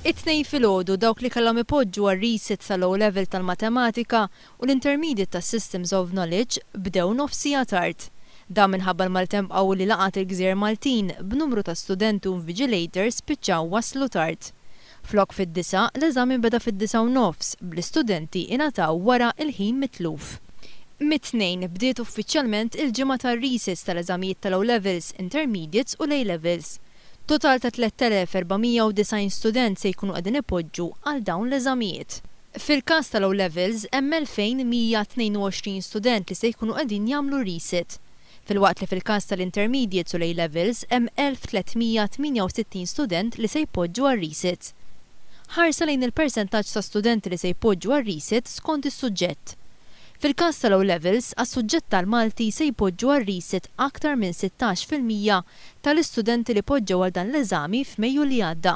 It-Tnejn filgħodu dawk li kellhom ipoġġu għar-resit tal-O Level tal-Matematika u l-Intermediate tas-Systems of Knowledge bdew nofs siegħa tard. Dan minħabba l-maltemp qawwi li laqat il-gżejjer Maltin, b'numru ta' studenti u invigilators spiċċaw waslu tard. Flok fid-disgħa, l-eżami beda fid-9:30, bl-istudenti ingħataw wara l-ħin mitluf. Mit-Tnejn bdiet uffiċjalment il-ġimgħa tar-resits tal-eżamijiet tal-O Levels, Intermediates u l-A Levels. Total ta' 3,490 student se jkunu qegħdin ipoġġu għal dawn l-eżamijiet. Fil-każ tal-O Levels hemm 2,122 student li se jkunu qegħdin jagħmlu resit. Filwaqt li fil-każ tal-Intermediates u l-A Levels hemm 1,368 student li se jpoġġu għal resit. Ħarsa lejn il-persentaġġ ta' studenti li se jpoġġu għal resit skont is-suġġett. Fil-każ tal-O Levels, għas-suġġett tal-Malti se jpoġġu għal resit aktar minn 16% tal-istudenti li poġġew għal dan l-eżami f'Mejju li għadda.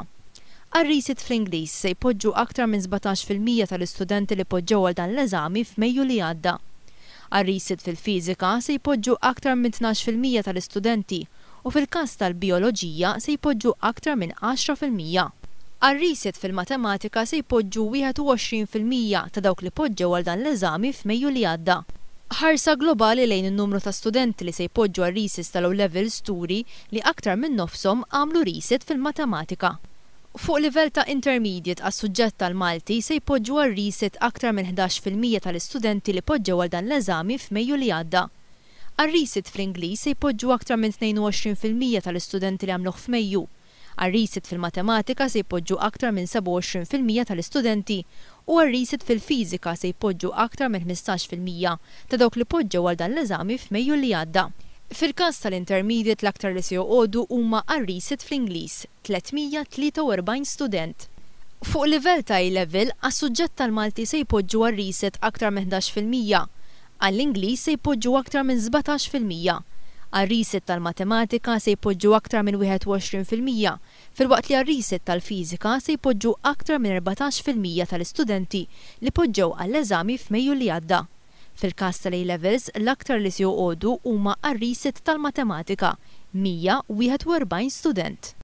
Għal resit fl-Ingliż se jpoġġu aktar minn 17% tal-istudenti li poġġew għal dan l-eżami f'Mejju li għadda. Għal resit fil-fiżika se jpoġġu aktar minn 12% tal-istudenti u fil-każ tal-bijoloġija se jpoġġu aktar minn 10%. Għal resit fil-matematika se jpoġġu 21% ta' dawk li poġġew għal dan l-eżami f'Mejju li għadda. Ħarsa globali lejn in-numru ta' studenti li se jpoġġu għal resits tal-O Levels turi li aktar minn nofshom għamlu resit fil-matematika. Fuq livell ta' intermediate, għas-suġġett tal-Malti se jpoġġu għal resit aktar minn 11% tal-istudenti li poġġew għal dan l-eżami f'Mejju li għadda. Għal resit fl-Ingliż se jpoġġu aktar minn 22% tal-istudenti li għamluh f'Mejju. Għal resit fil-matematika se jpoġġu aktar minn 27% tal-istudenti u għal resit fil-fiżika se jpoġġu aktar minn 15% ta' dawk li poġġew għal dan l-eżami f'Mejju li għadda. Fil-każ tal-intermediate, l-aktar li se joqogħdu huma għal resit fl-Ingliż, 343 student. Fuq livell ta' A-level, għas-suġġett tal-Malti se jpoġġu għal resit aktar minn 11%, għall-Ingliż se jpoġġu aktar minn 17%. Għal resit tal-matematika se jpoġġu aktar minn 21%, filwaqt li għal resit tal-fiżika se jpoġġu aktar minn 14% tal-istudenti li poġġew għall-eżami f'Mejju li għadda. Fil-każ tal-A-Levels, l-aktar li se joqogħdu huma għar-resit tal-matematika, 141 student.